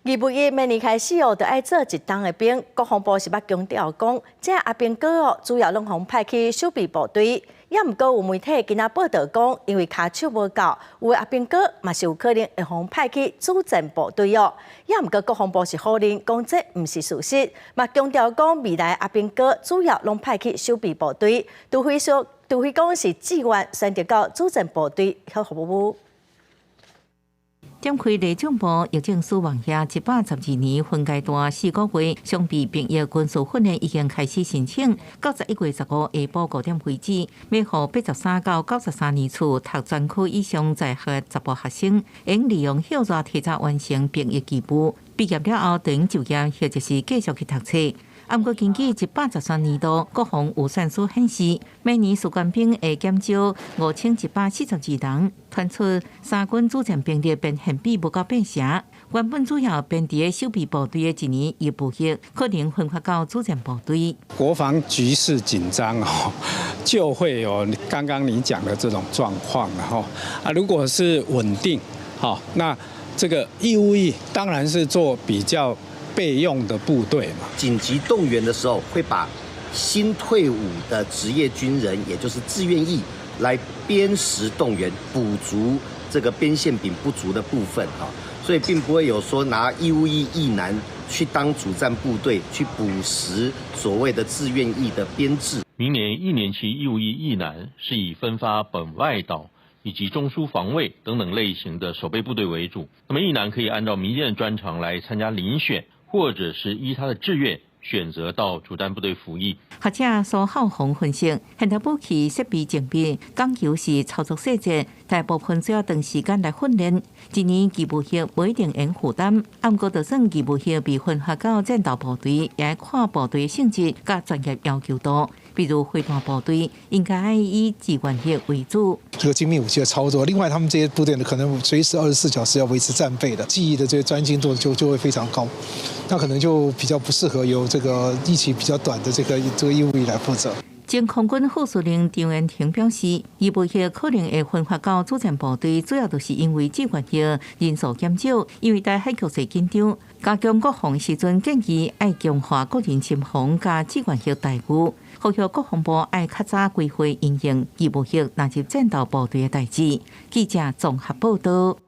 義務役明年開始哦，就愛做一冬的兵。國防部是捌強調講，這阿兵哥哦，主要攏予派去守備部隊。也毋過有媒體今仔報道講，因為跤手無夠，有的阿兵哥嘛是有可能會予派去主戰部隊哦。也毋過國防部是否認講這毋是事實，嘛強調講未來阿兵哥主要攏派去守備部隊，除非說，除非講是志願選擇到主戰部隊去服務。展開內政部役政署網頁112年分階段4個月常備兵役軍事訓練已經開始申請，到11月15下晡5點為止，欲予83到93年次讀專科以上在學查埔學生，會用利用歇熱提早完成兵役義務，畢業了後轉就業或者是繼續去讀冊。毋過根據113年度國防預算書顯示，每年士官兵會減少5142人，傳出三軍主戰兵力變現比無夠八成。原本主要編佇守備部隊的一年義務役，可能分發到主戰部隊。國防局勢緊張哦，就會有剛剛你講的這種狀況了哈。啊，如果是穩定，好，那這個義務役當然是做比較備用的部隊嘛。緊急動員的時候，會把新退伍的職業軍人，也就是志願役，來編實動員，補足這個編憲比不足的部分哈。所以並不會有說拿義務役役男去當主戰部隊去補實所謂的志願役的編制。明年一年期義務役役男是以分發本外島以及中樞防衛等等類型的守備部隊為主。那麼役男可以按照民間的專長來參加遴選，或者是依他的志願選擇到主戰部隊服役。學者蘇孝宏分析，現代武器設備精密，講求是操作細節，大部分需要長時間來訓練。一年義務役無一定會負擔，毋過就算義務役被分發到戰鬥部隊，也愛看部隊性質佮專業要求度。比如飛彈部隊應該以志願役為主。這個精密武器的操作，另外他們這些部隊呢，可能隨時24小時要維持戰備的，技藝的這些專精度就會非常高，那可能就比較不適合由這個役期比較短的這個義務役來負責。前空軍副司令張延廷表示，義務役可能會分發到主戰部隊，主要就是因為志願役人數減少，因為台海局勢緊張，加強國防時陣建議愛強化個人心防佮志願役待遇，呼籲國防部愛較早規劃應用義務役納入戰鬥部隊的代誌。記者綜合報道。